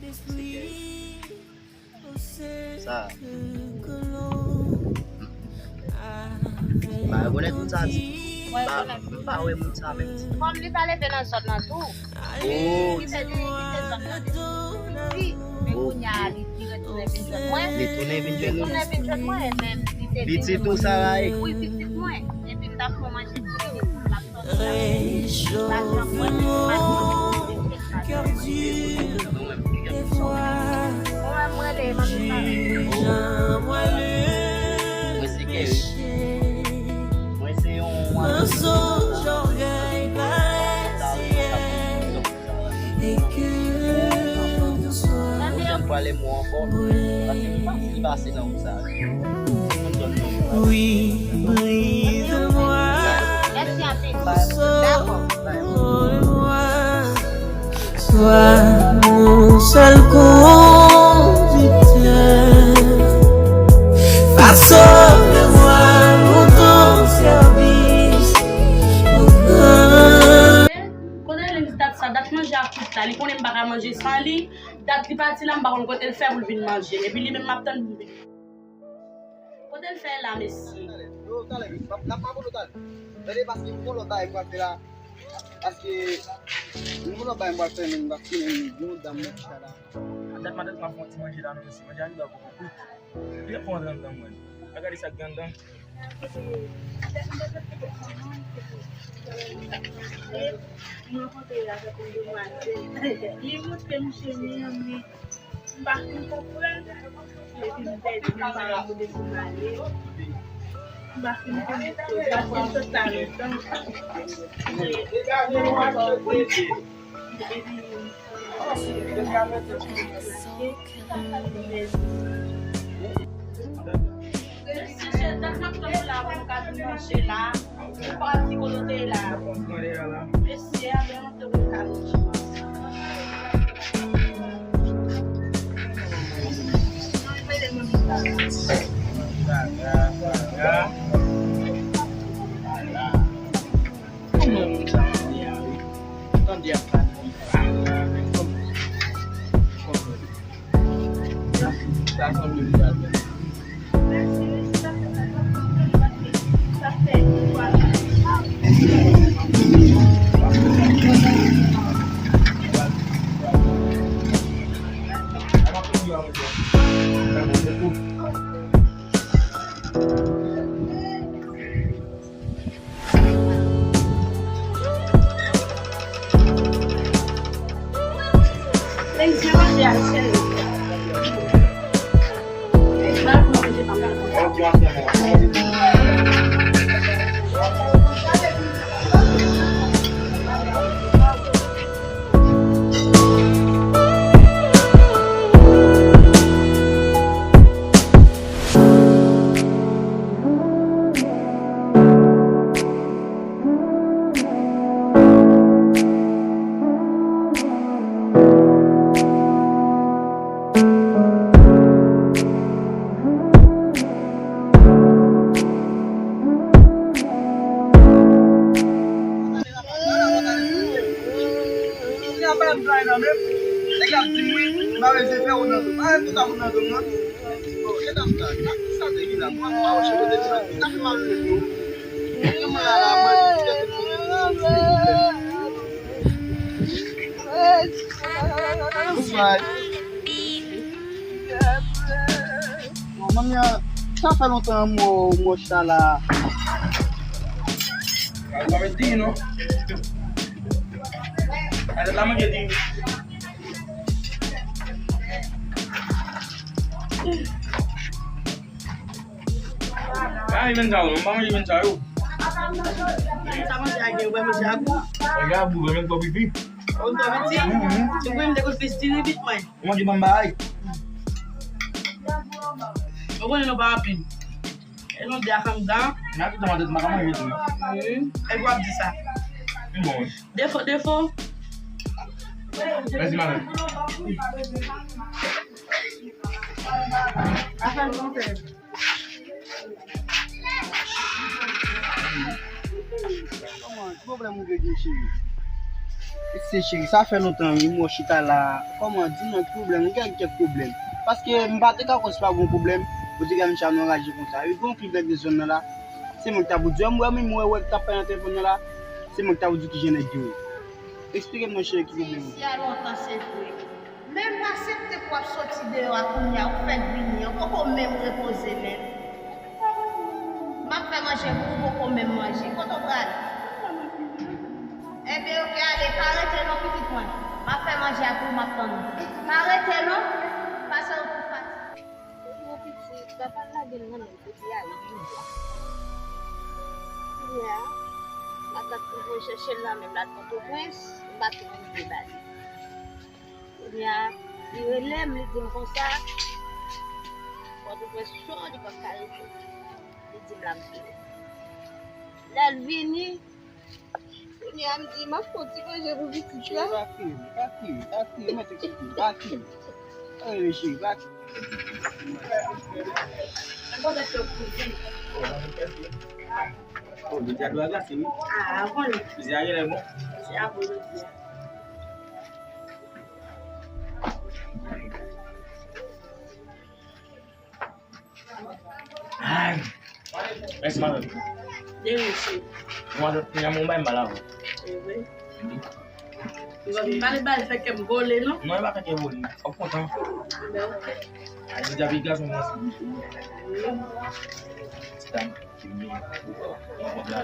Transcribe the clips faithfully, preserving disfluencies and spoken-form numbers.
Sa. M pa rekonèt moun sa ditou. M pa, m pa wè moun sa menm. Kòm li pa leve nan zòn nan tou. Oh. Li te, li kite zòn nan depi pi piti. Men kounye a, li, li retounen vin jwenn mwen. Li tounen vin jwenn nou. Li tounen vin jwenn mwen, e men li te vin. Pitit ou sa la ye? Wi, pitit mwen. Epi m t ap fè manje pou li, epi l ap sòti la. L pa janm wè m, m pa janm wè m. Mwen menm, mwen rele, m ap di sa. Mwen se Kerry. Mwen se yon Jan m pwale mwen ankò, paske m pa si pase nan wout sa. Mèsi anpil. Dakò. Sois mon seul conducteur, va sauver moi pour ton service, mon grand. Kote Lens dat sa, dat manje ak tout la, li konnen m pa ka manje san li, dat li pati la, m pa konn kote l fè pou l vin manje, epi li menm m ap tann pou l vin. Kote l fè la, mesye? Talè, talè, n ap, n ap pale talè. Tande, paske m gon lòt bagay m pral fè la. Paske m gon lòt bagay m pral fè, men m pral fini yon dam nan ki chita la. Adat matant m ap fè yon ti manje la, non, mesye. Manje a li la poko kwit. Li ap fè yon anndan mwen. A gade sa k gen anndan. M rankontre avèk yon demwazèl. Li montre m chemen an, men m pa fin konprann. Epi m pèdi, m pa konn kote pou m ale. M pa fin konnen kote, paske m sot la lontan. Mwen, mwen pa wè. Epi, Mesye, dat m ap tann ou la pou nou ka vin manje la. Ou pa di kote w te ye la. Mesye, a gen lontan nou ka vin manje. Kòman moun sa mande a wi? Tande ap pale, li pa la menm kòman. Kòman. Sa, sa sanble li pral fè. Nèg la di m wi, m pa bezwen fè ou nan zòn. Pa tout moun nan zòn nan. Bon, e dam sa, sa, sa te vin la. Mwen pa wè kote li la. Sa fè mal vre tou. Mwen la, mwen, silvouplè. Bon, manmi an, sa fè lontan m wè w, m wè w chita la. Al pa met diri non. Al la manje diri. Pa manje menm sa yo, pa manje menm sa yo. Sa manje a gen, ou pa manje a gou. Manje a gou, men twò piti. Ou twò piti? Mhm. Se pou m te konn plis diri vit mwen. Ou manje bon bagay. Ou konnen nou pa anpil. E nou de a kanm dan. Nan tout manje, m pa ka manje tou. Mhm. E w ap di sa. Bon. Defo, defo. Mèsi, madanm. Afè l konfè. Kòman? Ki pwoblèm ou gen, cheri? Mesye cheri, sa fè lontan wi, m wè w chita la. Kòman, di m nan ki pwoblèm, ou gen kèk pwoblèm. Paske m pa te ka kwè se pa gon pwoblèm, ou te ka vin chita nou anraje konsa. Wi, gon pil nèg nan zòn nan la. Se mwen ki ta pou di w, m wè menm, m wè, wè ki t ap pale nan telefòn nan la. Se mwen ki ta pou di w kijan nèg yo ye. Eksplike m non cheri, ki pwoblèm ou gen. Mesye a lontan, se vre. Men m pa aksepte pou w ap soti deyò a kounye a, ou fèk vini an, poko menm repoze menm. M ap fè manje pou ou, poko menm manje. Kote w prale? Enben, oke, ale, pa rete non, pitit mwen. M ap fè manje a pou ou, m ap tann ou. Pa rete non, pase w tou fatige. Wi, mon pitit, papa l lage l nan men l pou l te ale vini la. Kounye a, matant li voye chèche l la menm, l al Pòtoprens, m pa twò rive ba li. Kounye a, li rele m, li di m konsa, Pòtoprens cho, li p ap ka rete. Li di m l ap vini. Lè l vini, kounye a, m di, m ap fè yon ti manje pou pitit la. Cheri, pa kriye, pa kriye, pa kriye, mwen te eksplike, pa kriye. Pa rele cheri, pa kriye. Oh, jodi a dlo a glase, wi. Ah, bon. Jodi a genlè bon. Jodi a bon, jodi a. Ay. Mèsi, madanm. De rien, cheri. Bon, madanm, kounye a, mwen bay mal avan. Se vre. Ou pa vin pale bay, fè kè m vole, non? Non, e pa fè kè vole. W ap kontan. Ben, oke. Ay, jodi a pi gason konsa. Wi. Ti dam, ki byen. Mwen konn la.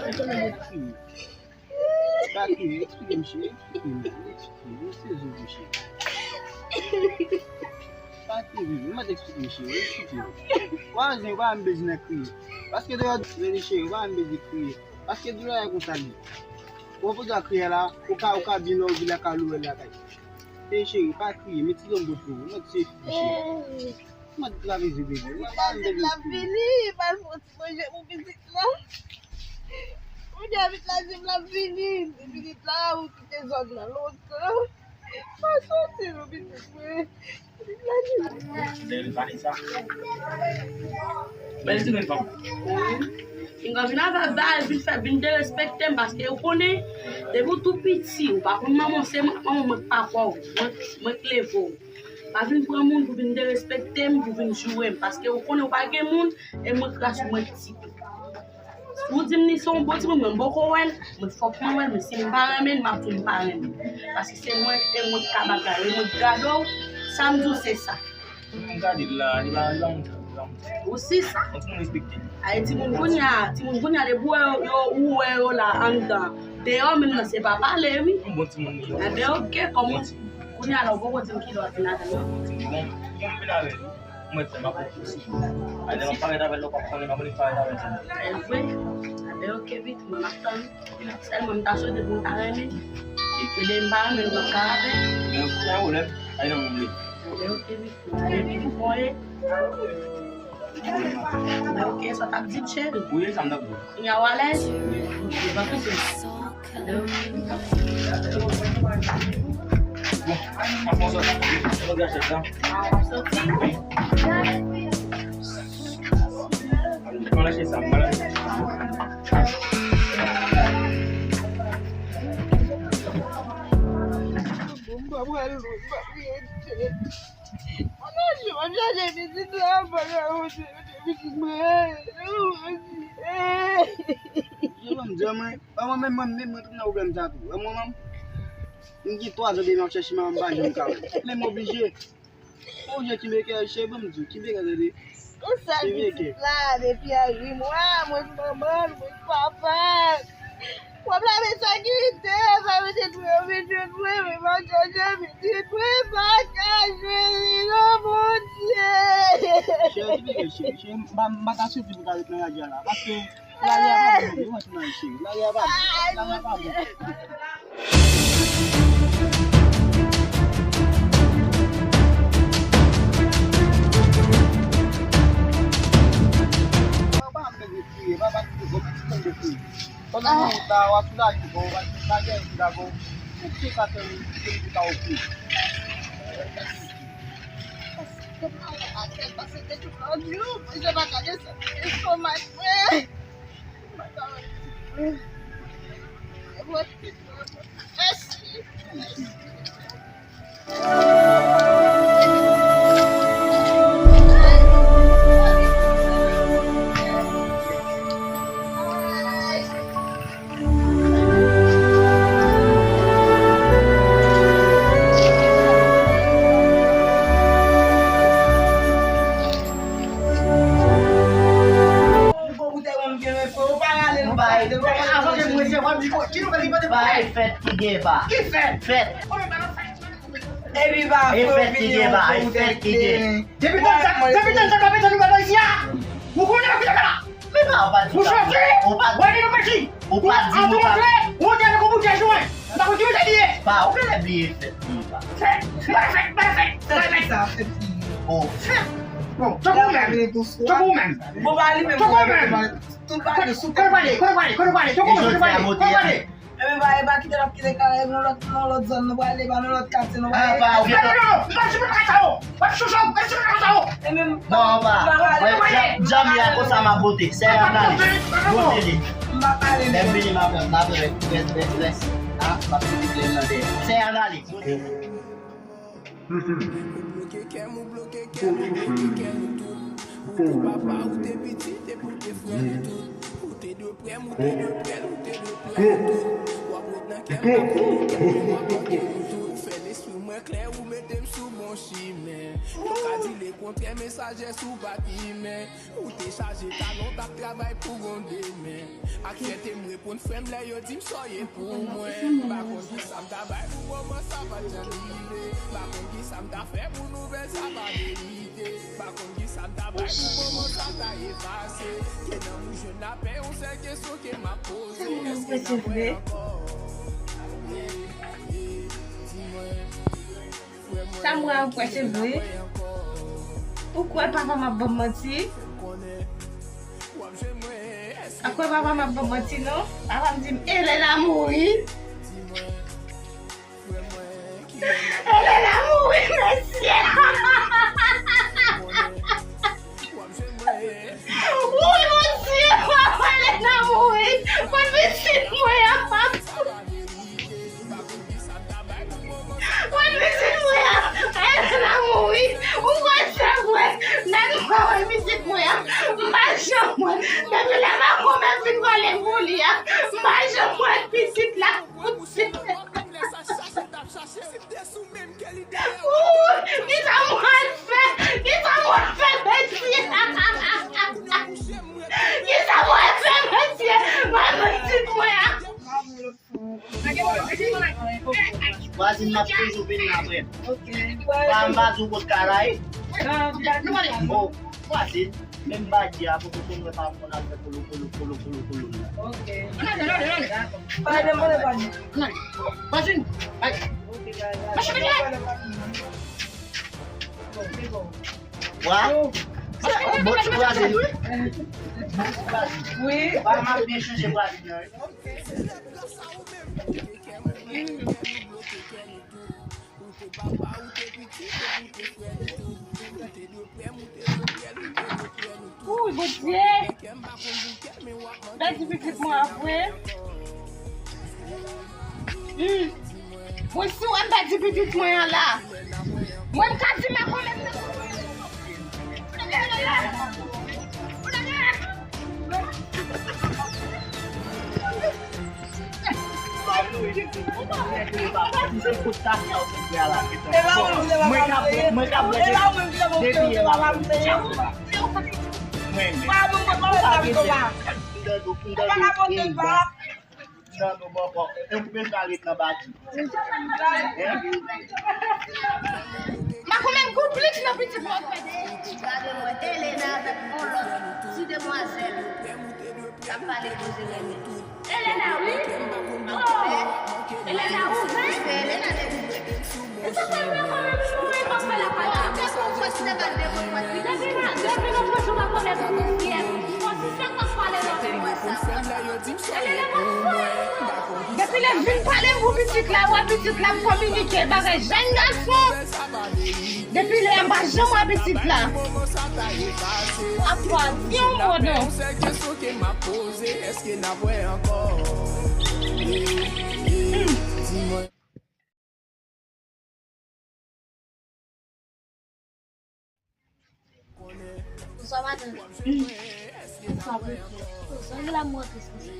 Pa kriye, eksplike m cheri, eksplike m cheri, eksplike m, m sezi wi cheri. Pa kriye, m mande eksplike m cheri, eksplike m. Ou pa bezwen, ou pa bezwen kriye. Paske doulè, cheri, ou pa bezwen kriye. Paske doulè a konsa li. Ou poze a kriye la, ou ka, ou ka vin la, ou vin la ka louwe lakay. Cheri, pa kriye, mete yon bò pou ou, mwen se cheri. Mwen te lave zye bebe. Li pa di l ap vini, li pa l fè yon ti manje pou pitit la. Kounye a pitit la di m l ap vini. Pitit la, ou kite zòn nan lontan. Pa soti non pitit mwen. Pitit la di m. Bèl Vanessa. Bèl ti grenn fanm. M ka vin avè bal, vin fè, vin derespekte m, paske ou konnen, depi w tou piti, ou pa konn manman w, se mwen, manman mwen k papa w, mwen, mwen k leve w. Pa vin pran moun pou vin derespekte m, pou vin joure m, paske ou konnen ou pa gen moun, e mwen k ras ou, mwen k tipi. Si w di m li se yon bon timoun, mwen m poko wè l, mwen fòk mwen wè l, men si m pa renmen l, m ap di w m pa renmen l. Paske se mwen, e mwen k ka bagay, e mwen k gade w, sa m di w se sa. Tout moun gade l la, li pa, li pa moun sa, li pa moun sa. Ou si sa? Yon timoun respekte. Ay, timoun kounye a, timoun kounye a, depi w wè yo, yo, ou wè yo la anndan. Deyò menm nan, se pa pale, wi. Yon bon timoun li ye. Enben, oke, kòm ou, kounye a la, ou poko di m kilè w ap vin avè l, non? Bon, bon, m vin avè l. Mwen fè m ap fè sousi. Ay, lè m ap parèt avè l, ou pa konnen, m ap vin parèt avè l. E vre? Enben, oke, pitit, mwen m ap tann. Sèlman m ta swete pou m ta renmen. Men depi m pa renmen l, m p ap ka avè l. Men pa gen pwoblèm. Ay nan moun li. Enben, oke, pitit. Mwen renmen pou mwen. Enben, oke, sa w t ap di m, cheri? Wi, sa m t ap di w. Kounye a w alèz? Wi. Enben, oke. Bon, an fon sòti. An fon sòti. Wi. Mwen lache sa, mwen lache sa. Bon, m pa pral lwen, m pa priye Dye. Mwen lache, mwen chache pitit la, mwen pa ka monte, monte pitit mwen. Mwen di, mwen, mwen menm, mwen menm, mwen tout nan pwoblèm sa tou. Mwen menm, m gen twa zan depi m ap chèche manman m, m pa janm ka wè l. Men m oblije. Bon, je ki meke, cheri, ban m di w, ki meke, tande. Ou sal pitit la, depi a uit mwa, mwen manman l, mwen papa l. Pwoblèm sa kite, sa mete tou yo vin jwenn mwen, mwen pa ka jwe pitit, mwen pa ka jwe li non, Bondye. Cheri, ki meke, cheri, cheri, m pa, m pa ta swiv li pou ta ret nan radyo a la, paske lari a pa bon, wi, mwen, cheri, lari a pa bon, lari a pa bon. Papa m bezwen kriye, papa m bezwen kriye. Pandan nou la, w ap soulaje kò w, w ap soulaje kò w. Tout sa ke nou, ke nou ka ofri. Paske m pa wè atè, paske te tout lòt jou, mwen je pa gade sa, estomak mwen. Mwen pa wè pitit mwen. Mwen pitit mwen. Mèsi. Avan ke m resevwa, m di, ki nouvèl ki pote pou mwen? Fèt ki gen ba. Ki fèt? Fèt. Epi ba, e fèt ki gen ba, e fèt ki gen. Depi tan, depi tan, sa ka fè nouvèl isi a. Ou konnen ki fè la. Men ba, ou pa di. Ou chòke, ou pa di. Ou pa di, ou pa di. Ou te avèk yon boutèy sou mwen. M pa konn ki boutèy li ye. Ba, ou genlè bliye fèt li ba. Fèt, pa fèt, pa fèt, pa fèt. Sa fèt li. O, fèt. Bon, tchòke ou menm. Tchòke ou menm. Bon, ba li menm. Tchòke ou menm. Tout bagay sou. Kote w prale, kote w prale, kote w prale, tchòke ou menm, kote w prale, kote w prale. Ebyen, ba, e pa kite n ap kite Karayib nan lòt, nan lòt zòn, nou prale, pa nan lòt katye, nou prale. Ah, ba, ok. Non, non, non, m pa sipoze fè sa, o. W ap chouchou, w ap sipoze fè sa, o. E menm, non, ba, ba, ba, ba, jan, jan m ye a konsa m ap vote. Sè a n ale. Vote li. M pa pale, non. Lè m vini, m ap, m ap, lè, lè, lè, lè, ah, m ap kite lè nan dèyè. Sè a n ale. Vote. Ou bloke kè m, ou bloke kè m, ou bloke kè nou tout. Ou te papa, ou te pitit, epi ou te frè nou tout. Ou te dwe prè m, ou te dwe prè l, ou te dwe prè nou tout. W ap ret nan kè m, w ap ret nan kè m, w ap ret nan kè nou tout. Ou fè lespri mwen klè, ou mete m sou bon chimen. Yo ka di lekontrè, men sajès ou pa t imen. Ou te chaje talon, t ap travay pou gon demen. Ak fyète m reponn frè m lè yo di m sa w ye pou mwen. M pa konn kisa m ta bay pou moman sa pa t janm rive. M pa konn kisa m ta fè pou nouvèl sa pa verite. M pa konn kisa m ta bay pou moman sa ta efase. Ke nanm ou jwenn lapè, yon sèl kesyon ke m ap poze. Èske n ap wè ankò? Di mwen. Sa m wè an kwè se vre. Ou kwè papa m ap ban m manti? A kwè papa m ap ban m manti non? Papa m di m Elena mouri. Elena mouri, mesye! Wi, Bondye, papa Elena mouri. Mwen pitit mwen an. Mwen pitit mwen an, Elena mouri. Ou kwè se vre? Nèg mwen, mwen pitit mwen an. M pa janm wè. Depi lè makomè fin vòlè pou li a, m pa janm wè pitit la. Ou, kisa mwen fè? Kisa mwen fè, mesye? Kisa mwen fè, mesye? Mwen pitit mwen an. Vwazin, m ap toujou vini apre. Pa m pa di w kot Karay. Bon, vwazin, menm badji a, pou tout moun wè pa konn ap fè koulou, koulou, koulou, koulou, koulou, nan. Vwazin, ay. Wa? Bon ti vwazin, wi. Wi. Wa, m ap byen chanje vwazin nan, wi. Ou, Bondye! Pèdi pitit mwen apre. Hmm. Mwen si w wè m pèdi pitit mwen an la. Mwen m ka di makomè m nan. Mwen ka, mwen ka bwè depi yè la. Mwen, mwen. Nan nou bòkò. E ou menm ka ret nan badi. Makomè m konplis nan pitit mwen. Gade mwen, Elena avèk yon lòt ti demwazèl k ap pale koze renmen. Elena, wi. Oh! Elena, ou vle? Elena, depi. E sa fè m nan kòmè m mouri m ap fè lakay la. Depi nan, depi nan pwojè makomè m konn fyè. Fò si sa k ap pale nan fè. Depi lè vin pale m pou pitit la, wè pitit la, m kominike bagay jèn gason. Depi lè a m pa janm wè pitit la. Apa, di yon mo non. Bonswa madanm. Bonswa bebe. Sa w gen la mwen tris konsa?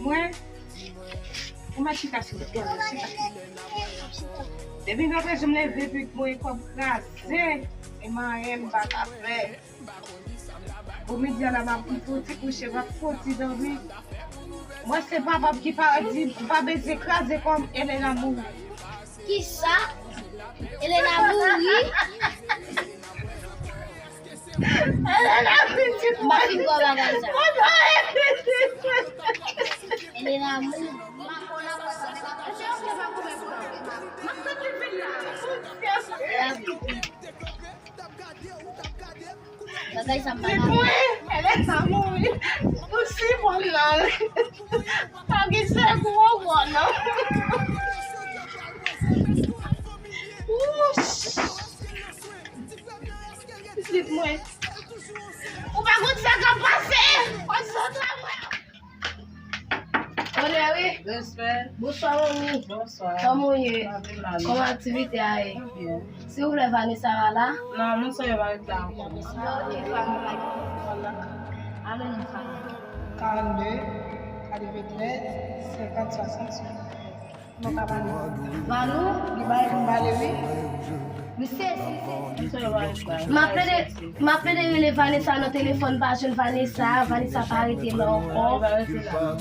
Mwen, ou mèt chita sou twa, chita. Depi m rantre, jan m leve, epi mwen kòm kraze, e m anyen m pa ka fè. Bon, medya la, m ap fouti kouche, m ap fouti dòmi. Mwen se papa m ki pa di, pa bezwen kraze kò m, Elena mouri. Kisa? Elena mouri? Elena pitit mwen. M ap fin kwè bagay sa. Mwen pa pitit mwen. Elena mouri. Bagay sa m pa ka. Mwen, Elena mouri. Ou si bon nan. Pa gen sèl gwo gwo non. Wouch. Pitit mwen. Ou pa konn sa k ap pase. Konn sa k ap pase. Onè wi. Respè. Bonswa manmi. Bonswa. Kòman w ye? Kòman aktivite a ye? Silvouplè, Vanessa pa la? Non, moun sa yo pa ret la ankò. Karannde, katreventrèz, senkant, swasant, swasant. Mwen ka pale. Valou? Li bay pou m pale, wi. M sezi, m sezi. M ap plede, m ap plede rele Vanessa nan telefòn, m pa jwenn Vanessa, Vanessa pa rete la ankò. Ou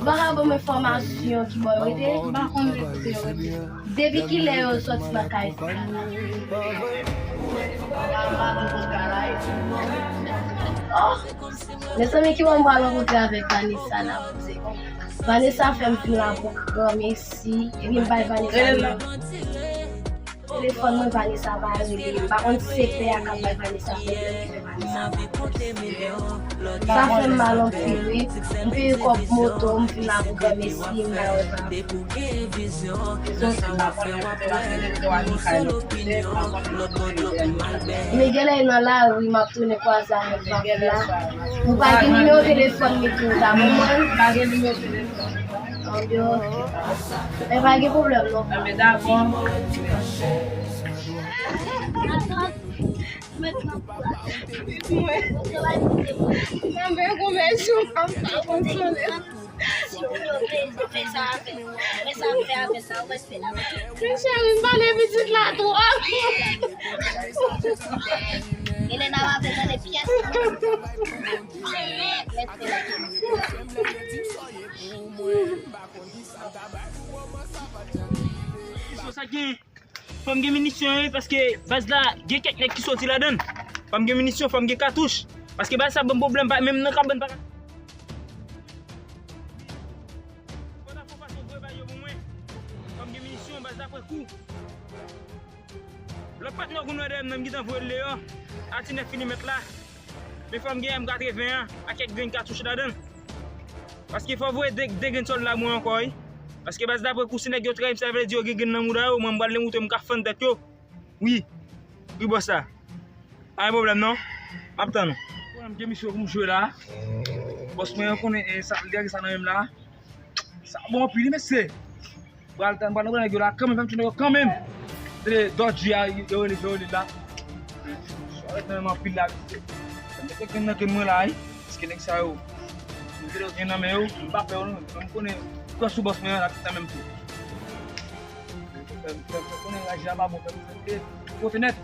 pa ka ban m enfòmasyon ki bò yo rete? M pa konn rete yo rete. Depi kilè yo sòti nan kay sa? Oh! Mezanmi, ki bò m pral rankontre avèk Vanessa la, Bondye? Vanessa fè m vin la pou granmesi, epi m bay Vanessa nimewo telefòn mwen, Vanessa pa rele. M pa konn sekrè a k ap bay Vanessa pwoblèm ki fè Vanessa pa rele. Sa fè m mal anpil, wi. M peye kòb moto, m vin la pou granmesi, m pa wè Vanessa. Men genlè nan lari, m ap tounen kwaze avèk Vaf la. Ou pa gen nimewo telefòn li tou, ta ban mwen? Pa gen nimewo telefòn. Anben, oke. Men pa gen pwoblèm, non. Anben, dakò. Anben, konbyen jou m ap fonksyone? Fè sa avè l. Fè sa, fè avè l, sa ou mèt fè la. Cheri, m pale pitit la twòp. Elena va fè tande pyès. Mèt fè la. Sa gen. Fò m gen minisyon, wi, paske baz la, gen kèk nèg ki soti ladan l. Fò m gen minisyon, fò m gen katouch. Paske baz sa ban m pwoblèm, pa, menm nan kabann pa ka. Fò ta fè fason vre bay yo pou mwen. Fò m gen minisyon, baz la pran kou. Lòt patnè w konn wè dèyè m nan, m gentan voye l deyò. A ti nèf milimèt la. Men fò m gen M katreven an ak kèk grenn katouch ladan l. Paske fò voye de, de grenn sòlda mwen ankò, wi. Paske baz la pran kou, si nèg yo trayi m, sa vle di yo gen grenn nan mouda yo, mwen m pral demontre m ka fann tèt yo. Wi. Wi, bòs la. Pa gen pwoblèm, non. M ap tann ou. Mwen m gen misyon pou m jwe la. Bòs mwen an konnen, e, sa, li gen sa nan men m la. Sa bon anpil, wi, mesye. Pral tann, pral tann nèg yo la kanmenm, fè m tounen yo kanmenm. Se Dodgy a, yo rele, yo rele la. Sa rete nan men m anpil la, mesye. Sa mete grenn nan grenn mwen la, wi. Paske nèg sa yo, m te gen nan men yo, m pa pè yo, non. M konnen, m kwè sou bòs mwen an, l ap nan men m tou. Fè, fè, fè konnen raje a pa bon, fè, fè, fè, kote nèt.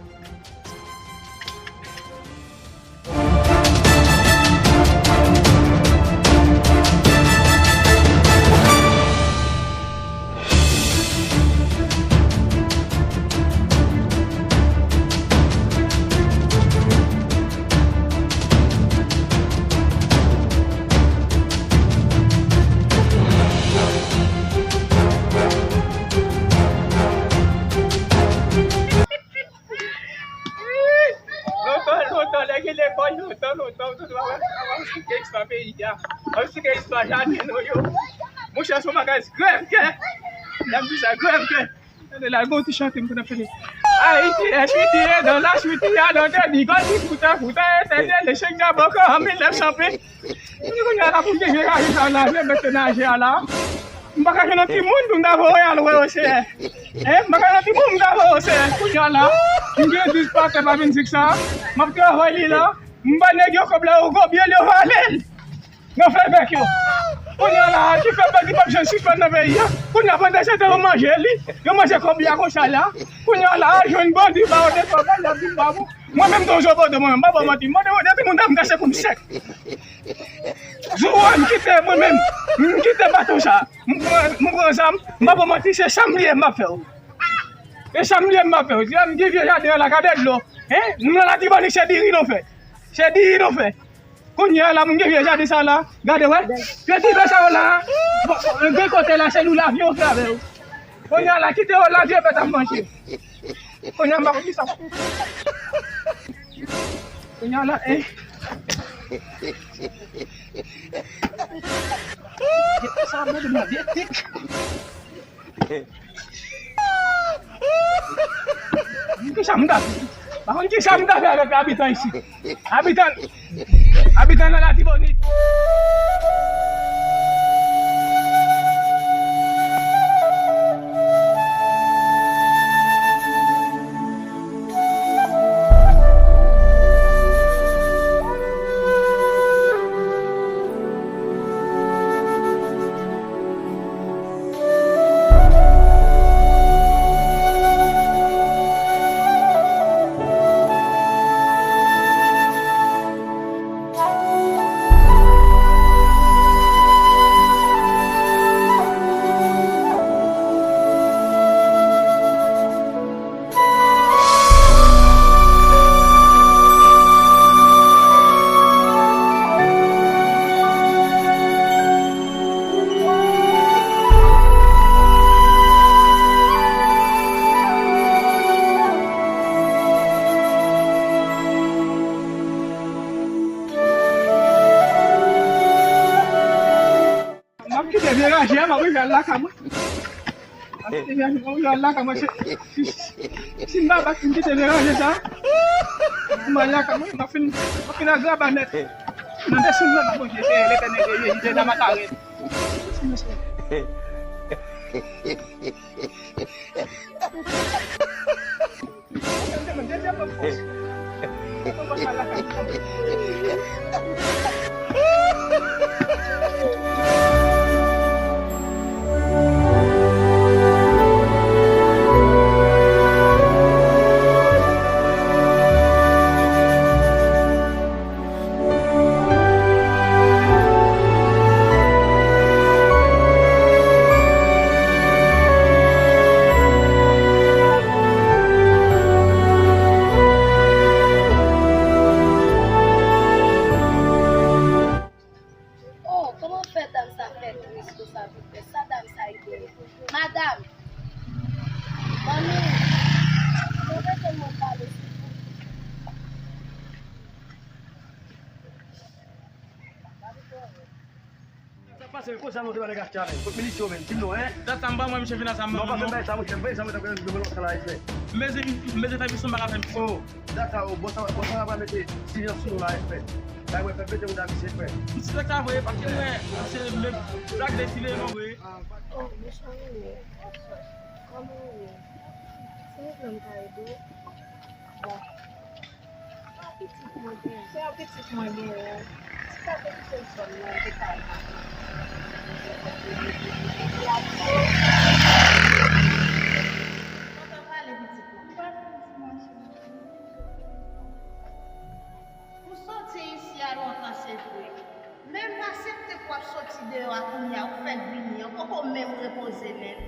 Lontan, lontan, lè gen lekòl, lontan, lontan, ou te wè, w ap esplike istwa peyi a, w ap esplike istwa jaden nou yo. Monchè, se yon bagay grèvkè. Lè m di sa, grèvkè. Tande la, gon ti chante m konn ap chante. Ayiti è chwitiye dan la chwitiya dan tè di gòl di fouta fouta etènèl echèk dabò kò an mil nèf san pen. Kounye a la pou gen raje sa la, vye mèt naje a la. M pa ka jwenn yon timoun pou m ta voye al wè oseyè. Hein? M pa ka jwenn yon timoun pou m ta voye oseyè. Kounye a la, m gen dis patè pa mizik sa. M ap travay li la. M ba nèg yo kòb la, yo gobye l, yo vale l. Yo fè bèk yo. Kounye a la, ki fè bandi p ap janm sispann nan peyi a. Kounye a, pandan se tan, yo manje li. Yo manje kòb la konsa la. Kounye a la, jwenn bandi, ba yo de kòb la, y ap vin ba ou. Mwen menm, tou, Jobodo, mwen menm, m pa ba w manti. Mwen, mwen, depi moun nan, m kache kou m sèk. Jou a, m kite, mwen menm, m kite baton sa. M pran, m pran zam, m pa ba w manti, se sa m bliye, m ap fè w. Se sa m bliye, m ap fè w. Di a, m gen vye jaden an la, gade dlo. Hein? Nou nan Latibonit, se diri nou fè. Se diri nou fè. Kounye a la, moun gen vye jaden sa la. Gade, wè. Vye ti bè sa yo la. Bon, gen kote la, se nou lavi yo fè avè yo. Kounye a la, kite yo la, vye bèt ap manje. Kounye a, m pa konn kisa. Kounye a la, eh. Vye sa, mwen, mwen, vye tik. Kisa m ta fè? Pa konn kisa m ta fè avèk abitan isit. Abitan, abitan nan Latibonit. M ap kite vye raje a, m ap rive al lakay mwen. M ap kite vye raje a, m ap rive al lakay mwen. Se, si, si m pa bat pou m kite vye raje sa, m al lakay mwen, m ap fin, m ap fin agraba nèt. Nan de sou nan, Bondye, se Letènèl, se Jezi, se Namatarè. Oh, kòman fè dam sa fè tris konsa pou fè sa dam sa ye? Madanm! Manmi! Mwen rete mwen pale, silvouplè. Sa pase, kote sa monte ba nèg achte a menm? Kot milisyon menm? Di m non, hein? Dat sa m pa wè misye vin la sa m. Non, pa fè bagay sa, monchè. Fè sa, monchè, fè bagay sa la, respè. M bezwen, m bezwen fè misyon, m pa ka fè misyon. Oh, dat sa, oh, bò sa, bò sa va mete silans sou nou la, respè. Bay mwen fè pete moun a misye, frè. M si sa ka vre, paske mwen, se menm blak de sile non vre. Oh, mesye, kòman ou ye? Se ou menm ka ede w? Bon. Se yon pitit mwen genyen. Si sa te kite zòn nan, te ka al mache. Epi apre, pandan pale pitit mwen. Ou soti isi a lontan, se vre. Men m pa aksepte pou w ap soti deyò a kounye a, ou fèk vini an, poko menm repoze menm.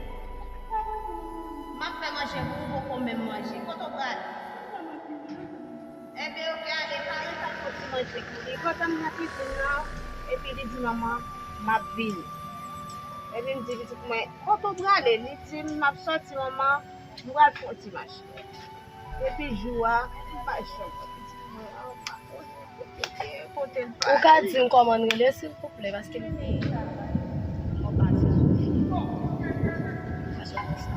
M ap fè manje pou ou, poko menm manje. Kote w prale? Enben, oke, ale, pare, pare fè ti manje pou li. Pandan m nan kizin nan, epi li di, "Manman, m ap vini." Epi m di pitit mwen, "Kote w prale?" Li di m, "M ap soti, manman, m pral fè yon ti mache." Epi jou a, m pa janm wè pitit mwen an, m pa konnen kote l ye, kote l prale. Ou ka di m kòman l rele, silvouplè, paske m te, mwen pa di sou fi. Fason konsa.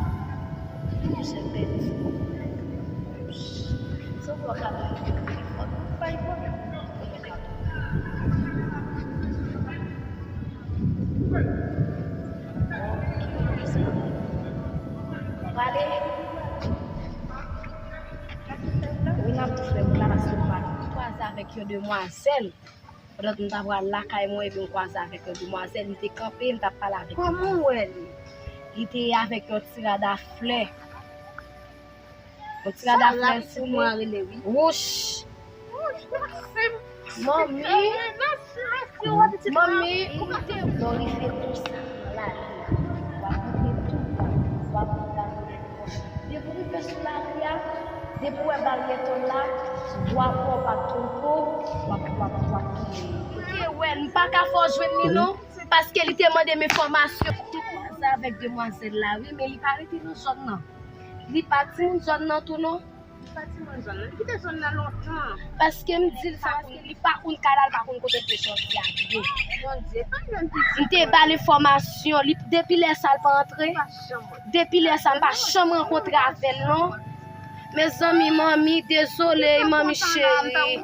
Mwen se pèdi. Se ou k ap bay telefòn. Bay pwoblèm. Prale. Wi, m ap tou fè wout la paske m pa gen. Twa zafè. Avèk yon demwazèl. Pandan m t ap pral lakay mwen, epi m kwaze avèk yon demwazèl, li te kanpe, m t ap pale avèk li. Kòman w wè li? Li te avèk yon ti rad a flè. Yon ti rad a flè sou li. Wouch! Manmi! Manmi! Non, li fè tou sa nan lari a. W ap rive tou, w ap rive tou. Depi w rive sou lari a, depi w wè baryè tòl la, dwa pa w pa twonpe w, w ap, w ap, w ap tounen. Ou te wè l, m pa ka fè w jwenn li non, paske li te mande m enfòmasyon. Ou te kwaze avèk demwazèl la, wi, men li pa rete nan zòn nan. Li pa timoun zòn nan tou non. Li pa timoun zòn nan, li kite zòn nan lontan. Paske m di l sa, paske li pa konn kay la, li pa konn kote l te sòti a tou. Bondye, pa jwenn pitit. M te ba l enfòmasyon, li, depi lè sa l pa antre. Depi lè sa, m pa janm rankontre avè l non. Mezanmi, manmi, dezole, manmi cheri.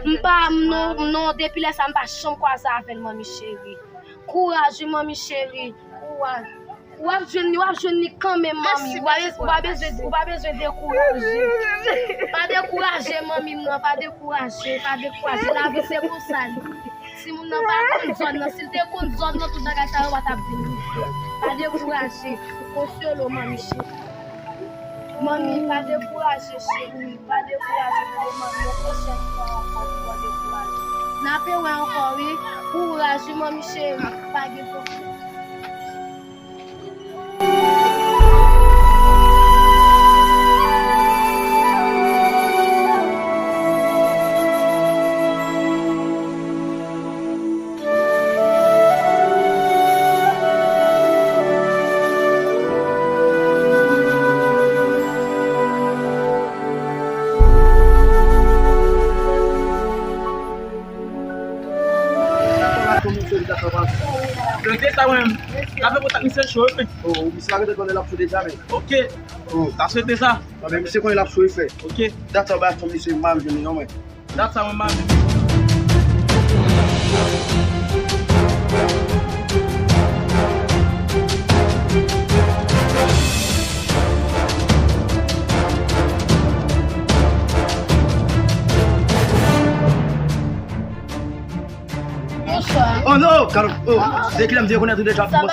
M pa, non, non, depi lè sa, m pa janm kwaze avè l, manmi cheri. Kouraj, wi, manmi cheri. Kouraj. W ap jwenn li, w ap jwenn li kanmenm, manmi. Ou pa, ou pa bezwen, ou pa bezwen dekouraje. Pa dekouraje, manmi m nan, pa dekouraje, pa dekouraje. Lavi se konsa li. Timoun nan pa konn zòn nan. Si l te konn zòn nan, tout bagay sa yo pa t ap vin rive. Pa dekouraje. Konsole w, manmi cheri. Manmi, pa dekouraje, cheri. Pa dekouraje, tande, manmi. Yon pwochèn fwa ankò, pou w dekouraje. N ape wè ankò, wi. Kouraj, wi, manmi cheri. Pa gen pwoblèm. Gade sa mwen menm. L ap fè kontak misye cho wi. Oh, misye la rete konnen l ap sou deja men. Ok. Oh. T ap swete sa. Non, men misye konnen l ap sou efè. Ok. Dat sa w bay aksyon misye, m pa jwenn li non mwen. Dat sa mwen pa jwenn li. Oh non! Kalon, oh, se kilè m te konnen tou deja. Sa pa